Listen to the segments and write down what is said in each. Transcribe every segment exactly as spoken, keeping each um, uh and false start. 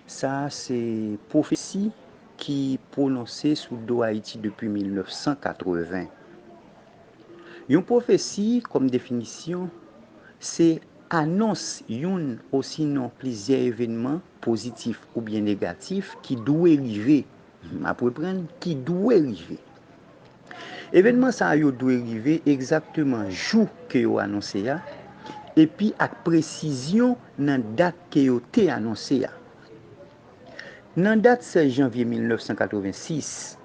Sa a se pwofesi ki pwononse sou do Ayiti depi mil nèf san katreven. Yon pwofesi, kòm definisyon, se anons youn osinon plizyè evènman pozitif oubyen negatif ki dwe rive, m ap reprann, ki dwe rive. Evènman sa yo dwe rive egzakteman jou ke yo anonse a, epi ak presizyon nan dat ke yo te anonse a. Nan dat sèz janvye mil nèf san katreven sis,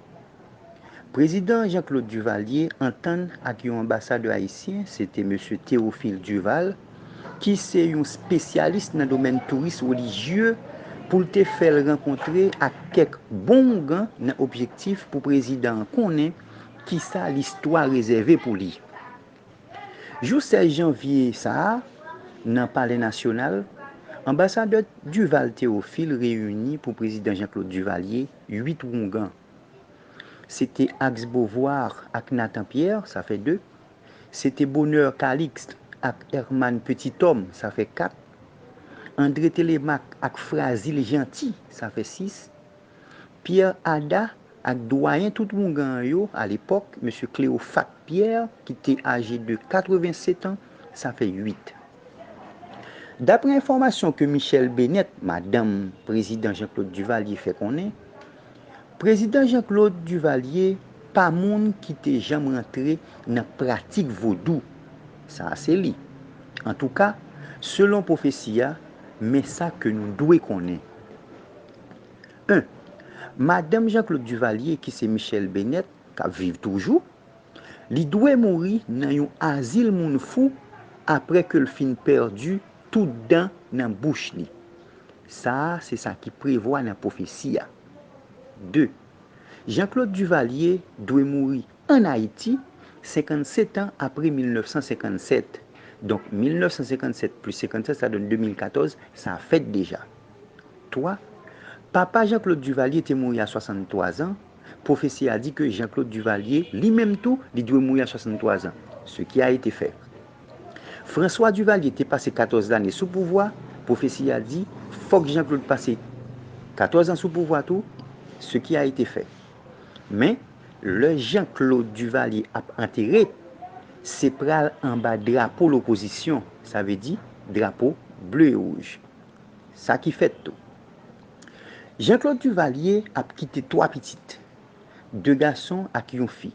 Prezidan Jean-Claude Duvalier antann ak yon anbasadè ayisyen, se te mesye Théophile Duval, ki se yon espesyalis nan domèn touris relijye, pou l te fè l rankontre ak kèk bon oungan nan objektif pou prezidan an konnen kisa listwa rezève pou li. Jou sèz janvye sa a, nan Palè Nasyonal, anbasadè Duval Théophile reyini pou prezidan Jean-Claude Duvalier uit oungan. Se te Axe Beauvoir ak Nathan Pierre, sa fè de. Se te Bonheur Calixte ak Herman Petithomme, sa fè kat. André Télémaque ak Frazil Jeanty, sa fè sis. Pierre Ada ak dwayen tout oungan an yo alepòk, mesye Cléophate Pierre, ki te aje de katreven sèt an, sa fè uit. Daprè enfòmasyon ke Michèle Bennett, madanm prezidan Jean-Claude Duvalier, fè konnen, prezidan Jean-Claude Duvalier pa moun ki te janm rantre nan pratik vodou. Sa a se li. Antouka, selon pwofesi a, men sa ke nou dwe konnen. En. Madanm Jean-Claude Duvalier, ki se Michèle Bennett, k ap viv toujou, li dwe mouri nan yon azil moun fou apre ke l fin pèdi tout dan nan bouch li. Sa a se sa ki prevwa nan pwofesi a. De. Jean-Claude Duvalier dwe mouri ann Ayiti, senkannsèt an apre mil nèf san senkannsèt. Donk, mil nèf san senkannsèt plis senkannsèt, sa donn de mil katòz, sa fèt deja. Twa. Papa Jean-Claude Duvalier te mouri a swasanntwa zan. Pwofesi a di ke Jean-Claude Duvalier, li menm tou, li dwe mouri a swasanntwa zan. Ce qui a été fait. François Duvalier te pase katòz lane sou pouvwa. Pwofesi a di, fòk Jean-Claude pase katòz an sou pouvwa tou. Ce qui a été fait. Men, lè Jean-Claude Duvalier ap antere, se pral anba drapo lopozisyon, sa vle di drapo ble e wouj. Sa ki fèt tou. Jean-Claude Duvalier ap kite twa pitit, de gason ak yon fi.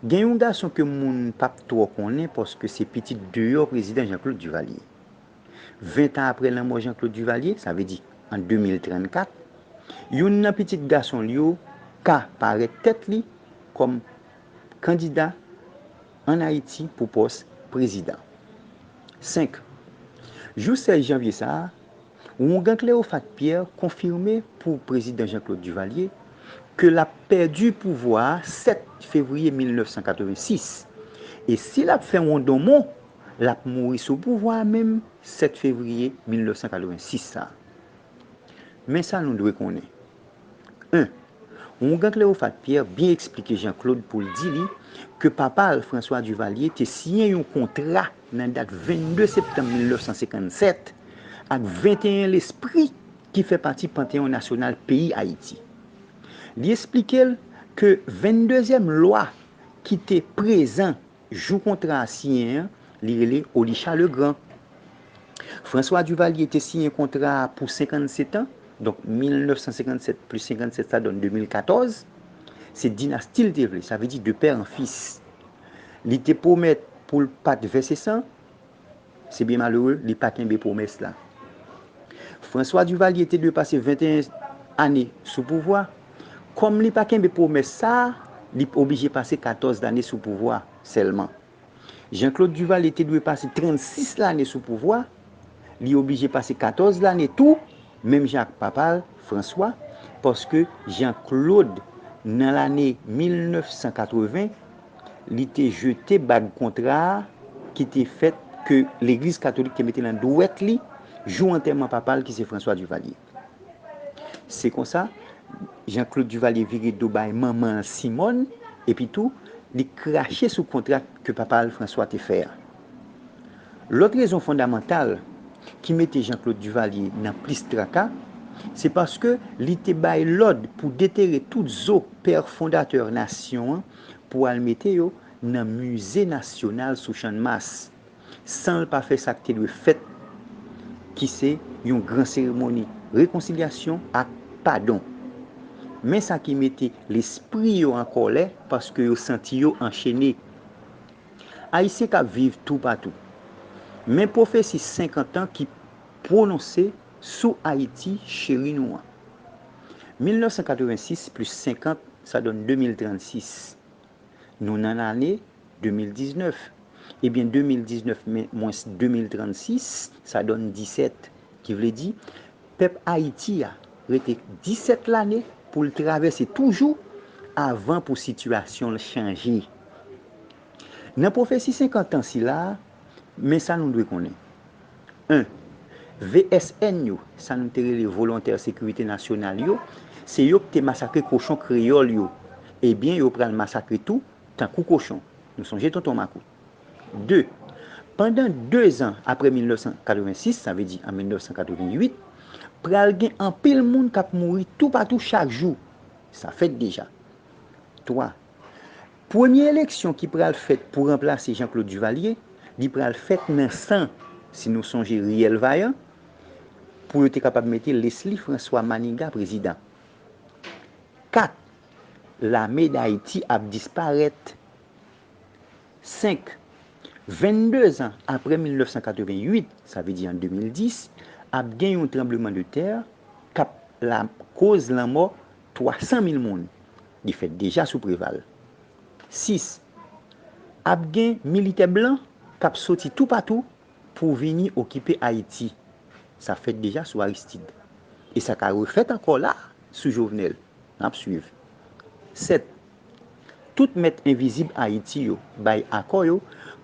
Gen yon gason ke moun p ap twò konnen paske se pitit deyò prezidan Jean-Claude Duvalier. Ven tan apre lanmò Jean-Claude Duvalier, sa vle di an de mil trannkat, youn nan pitit gason l yo ka parèt tèt li kòm kandida ann Ayiti pou pòs prezidan. Senk. Jou sèz janvye sa a, oungan Cléophate Pierre konfime pou prezidan Jean-Claude Duvalier ke l ap pèdi pouvwa a sèt fevriye mil nèf san katreven sis. E si l ap fè wondonmon, l ap mouri sou pouvwa a menm sèt fevriye mil nèf san katreven sis sa a. Men sa nou dwe konnen. En. Oungan Cléophate Pierre byen eksplike Jean-Claude pou l di li ke papa l, François Duvalier, te siyen yon kontra nan dat vennde septanm mil nèf san senkannsèt ak venteyen lespri ki fè pati Panteyon Nasyonal peyi Ayiti. Li eksplike l ke venndezyèm lwa ki te prezan jou kontra a siyen an, li rele Olichat Legrand. François Duvalier te siyen kontra a pou senkannsèt an, donk mil nèf san senkannsèt plis senkannsèt sa donn de mil katòz. Se dinasti l te vle, sa vle di de pè an fis. Li te pwomèt pou l pa t vèse san, se byen malere, li pa kenbe pwomès la. François Duvalier te dwe pase venteyen ane sou pouvwa. Kòm li pa kenbe pwomès sa a, li oblije pase katòz lane sou pouvwa sèlman. Jean-Claude Duvalier te dwe pase trannsis lane sou pouvwa, li oblije pase katòz lane tou, menm jan ak papa l, François, paske Jean-Claude, nan lane mil nèf san katreven, li te jete bag kontra a ki te fèt ke legliz katolik te mete nan dwèt li jou antèman papa l ki se François Duvalier. Se konsa, Jean-Claude Duvalier vire do bay manman l Simone, epi tou, li krache sou kontra ke papa l François te fè a. Lòt rezon fondamantal ki mete Jean-Claude Duvalier nan plis traka, Se paske li te bay lòd pou detere tout zo pè fondatè nasyon an pou al mete yo nan Mize Nasyonal sou Channmas, san l pa fè sa k te dwe fèt, ki se yon gran seremoni rekonsilyasyon ak padon. Men sa ki mete lespri yo an kòlè paske yo santi yo anchene. Ayisyen k ap viv toupatou. Men pwofesi senkant an ki pwononse sou Ayiti cheri nou an. Mil nèf san katrevensis plis senkant, sa donn de mil trannsis. Nou nan lane de mil diznèf. Ebyen, de mil diznèf mwens de mil trannsis, sa donn disèt. Ki vle di, pèp Ayiti a rete disèt lane pou l travèse toujou avan pou sitiyasyon l chanje. Nan pwofesi senkant an sila a, men sa nou dwe konnen. En, V S N yo, sa nou te rele volontè sekirite nasyonal yo, se yo ki te masakre kochon kreyòl yo. Ebyen, yo pral masakre tou, tankou kochon. Nou sonje Tonton Makout. De, pandan de zan apre mil nèf san katrevensis, sa vle di an mil nèf san katrevenwit, pral gen anpil moun k ap mouri toupatou chak jou. Sa fèt deja. Twa, premye eleksyon ki pral fèt pou ranplase Jean Claude Duvalier, li pral fèt nan san, si nou sonje Riyèl Vayan, pou yo te kapab mete Leslie François Manigat prezidan. Kat, lame Dayiti ap disparèt. Senk, vennde zan apre mil nèf san katrevenwit, sa vle di an de mil dis, ap gen yon tranblemanntè k ap lakoz lanmò twa san mil moun. Li fèt deja sou Preval. Sis, ap gen militè blan k ap soti toupatou pou vini okipe Ayiti. Sa fèt deja sou Aristide. E sa ka refèt ankò la sou Jovenel. N ap swiv. Sèt, tout mèt envizib Ayiti yo bay akò yo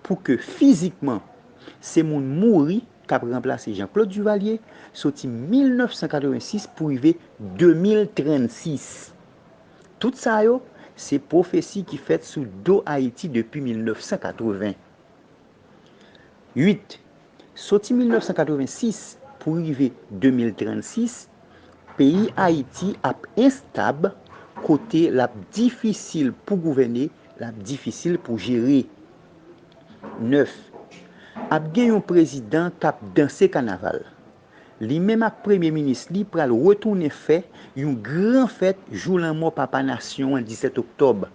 pou ke fizikman se moun mouri k ap ranplase Jean Claude Duvalier soti mil nèf san katrevensis pou rive de mil trannsis. Tout sa yo, se pwofesi ki fèt sou do Ayiti depi mil nèf san katreven. Uit, soti mil nèf san katrevensis pou rive de mil trannsis, peyi Ayiti ap enstab kote l ap difisil pou gouvène, l ap difisil pou jere. Nèf, ap gen yon prezidan k ap danse kanaval. Li menm ak premye minis li pral retounen fè yon gran fèt jou lanmò papa nasyon an disèt oktòb.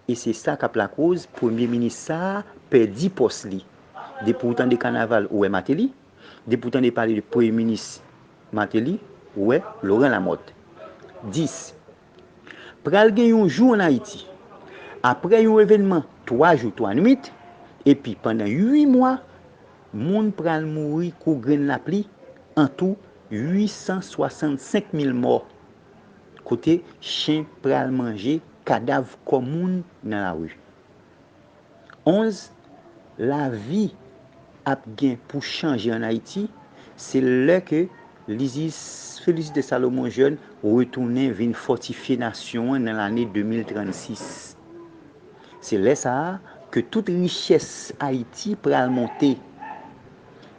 E se sa k ap lakoz premye minis sa a pèdi pòs li. Depi w tande kanaval, ou wè Martelly. Depi w tande pale de premye minis Martelly, ou wè Laurent Lamothe. Dis, pral gen yon jou ann Ayiti. Apre yon evènman twa jou, twa nwit, epi pandan uit mwa, moun pral mouri kou grenn lapli, antou uit san swasannsenk mil mò, kote chen pral manje kadav kò moun nan lari. Onz, lavi ap gen pou chanje ann Ayiti, se lè ke Lizis Félicité Salomon Jeune retounen vin fòtifye nasyon an nan lane de mil trannsis. Se lè sa a ke tout richès Ayiti pral monte.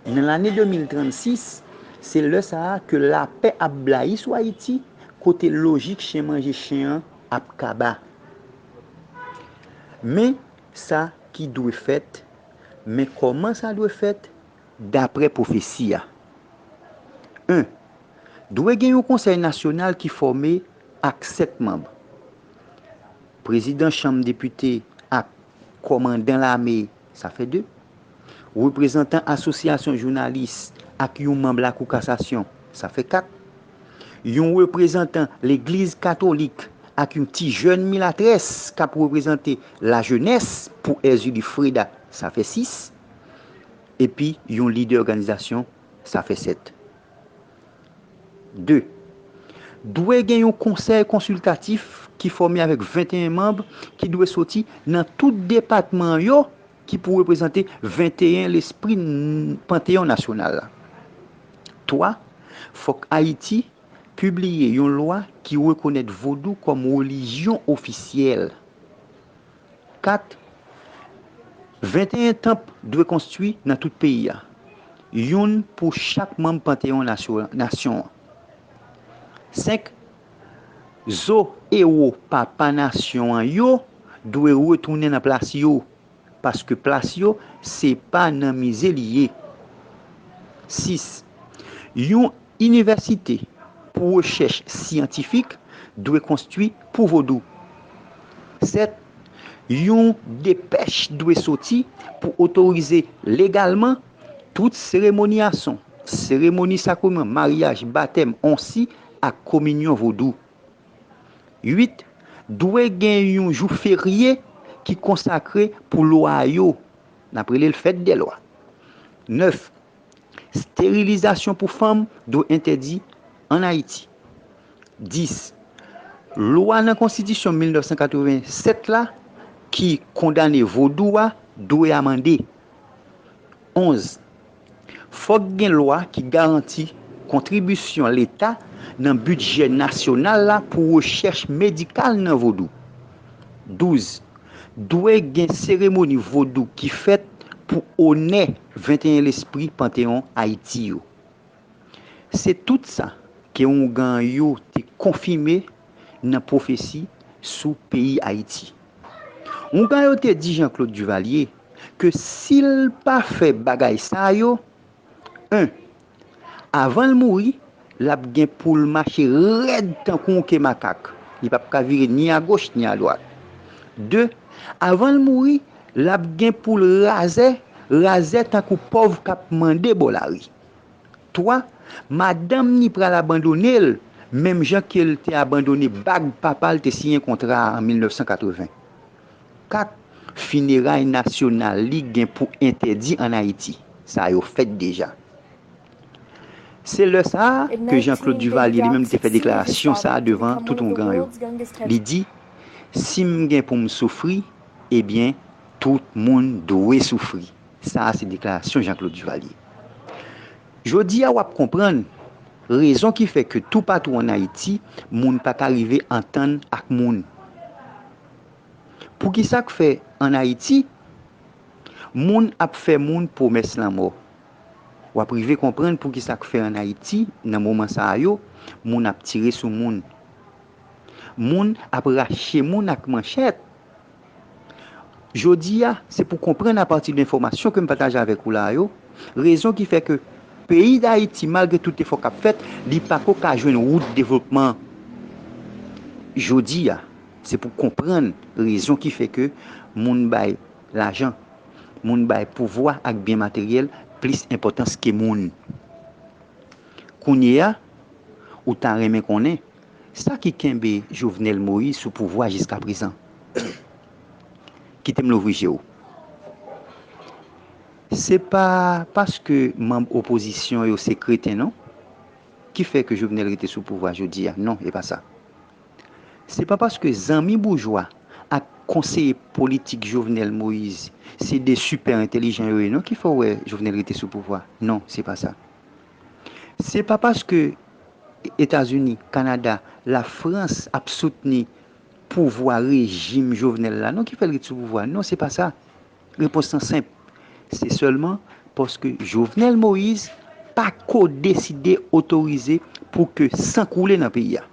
Nan lane de mil trannsis, se lè sa a ke lapè ap blayi sou Ayiti, kote lojik chen manje chen an ap kaba. Men sa ki dwe fèt, men kòman sa dwe fèt, daprè pwofesi a. En, dwe gen yon konsèy nasyonal ki fòme ak sèt manm. Prezidan chanm depite ak kòmandan lame, sa fè de. Reprezantan asosyasyon jounalis ak yon manm Lakou Kasasyon, sa fè kat. Yon reprezantan legliz katolik ak yon ti jèn milatrès k ap reprezante lajenès pou Erzulie Freda, sa fè sis. Epi yon lidè òganizasyon, sa fè sèt. De, dwe gen yon konsèy konsiltatif ki fòme avèk venteyen manm ki dwe soti nan tout depatman yo ki pou reprezante venteyen lespri n-, Panteyon Nasyonal la. Twa, fòk Ayiti pibliye yon lwa ki rekonèt vodou kòm relijyon ofisyèl. Kat, venteyen tanp dwe konstwi nan tout peyi a, youn pou chak manm Panteyon nasyo-, nasyon an. Senk, zo ewo papa nasyon an yo dwe retounen nan plas yo, paske plas yo se pa nan mize li ye. Sis, yon inivèsite pou rechèch syantifik dwe konstwi pou vodou. Sèt, yon depèch dwe soti pou otorize legalman tout seremoni ason, seremoni sakreman, maryaj, batèm, onsi ak kominyon vodou. Uit, dwe gen yon jou ferye ki konsakre pou lwa yo. N ap rele l fèt dè lwa. Nèf, sterilizasyon pou fanm dwe entèdi ann Ayiti. Dis, lwa nan konstitisyon mil nèf san katreven sèt la ki kondane vodou a dwe amande. Onz, fòk gen lwa ki garanti kontribisyon Leta nan bidjè nasyonal la pou rechèch medikal nan vodou. Douz, dwe gen seremoni vodou ki fèt pou onè venteyen lespri Panteyon Ayiti yo. Se tout sa ke oungan yo te konfime nan pwofesi sou peyi Ayiti. Oungan yo te di Jean Claude Duvalier ke si l pa fè bagay sa yo, en, avan l mouri, l ap gen pou l mache rèd tankou yon ke makak. Li p ap ka vire ni agoch ni adwat. De, avan l mouri, l ap gen pou l razè, razè tankou pòv k ap mande bò lari. Twa, madanm ni pral abandone l, menm jan ke l te abandone bag papa l te siyen kontra a an mil nèf san katreven. Kat, fineray nasyonal li gen pou entèdi ann Ayiti. Sa yo fèt deja. Se lè sa a ke Jean Claude Duvalier li menm te fè deklarasyon sa a devan tout oungan yo. Li di, si m gen pou m soufri, ebyen, tout moun dwe soufri. Sa a se deklarasyon Jean Claude Duvalier. Jodi a w ap konprann rezon ki fè ke toupatou ann Ayiti, moun pa ka rive antann ak moun. Poukisa k fè ann Ayiti, moun ap fè moun pwomès lanmò? W ap rive konprann poukisa k fè ann Ayiti, nan moman sa a yo, moun ap tire sou moun. Moun ap rache moun ak manchèt. Jodi a, se pou konprann apati de enfòmasyon ke m pataje avèk ou la yo, rezon ki fè ke peyi Dayiti, malgre tout efò k ap fèt, li pako ka jwenn wout devlopman. Jodi a, se pou konprann rezon ki fè ke moun bay lajan, moun bay pouvwa ak byen materyèl plis enpòtans ke moun. Kounye a, ou ta renmen konnen sa ki kenbe Jovenel Moïse sou pouvwa jiskaprezan. Kite m louvri je w. Se pa paske manm opozisyon yo se kreten, non, ki fè ke Jovenel rete sou pouvwa jodi a. Non, e pa sa. Se pa paske zanmi boujwa ak konseye politik Jovenel Moïse se de sipè entèlijan yo ye, non, ki fè w wè Jovenel rete sou pouvwa. Non, se pa sa. Se pa paske Etazini, Kanada, Lafrans ap soutni pouvwa rejim Jovenel la, non, ki fè l ret sou pouvwa. Non, se pa sa. Repons lan senp. Se sèlman paske Jovenel Moïse pa ko deside otorize pou ke san koule nan peyi a.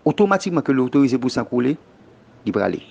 Otomatikman ke l otorize pou san koule, li prale.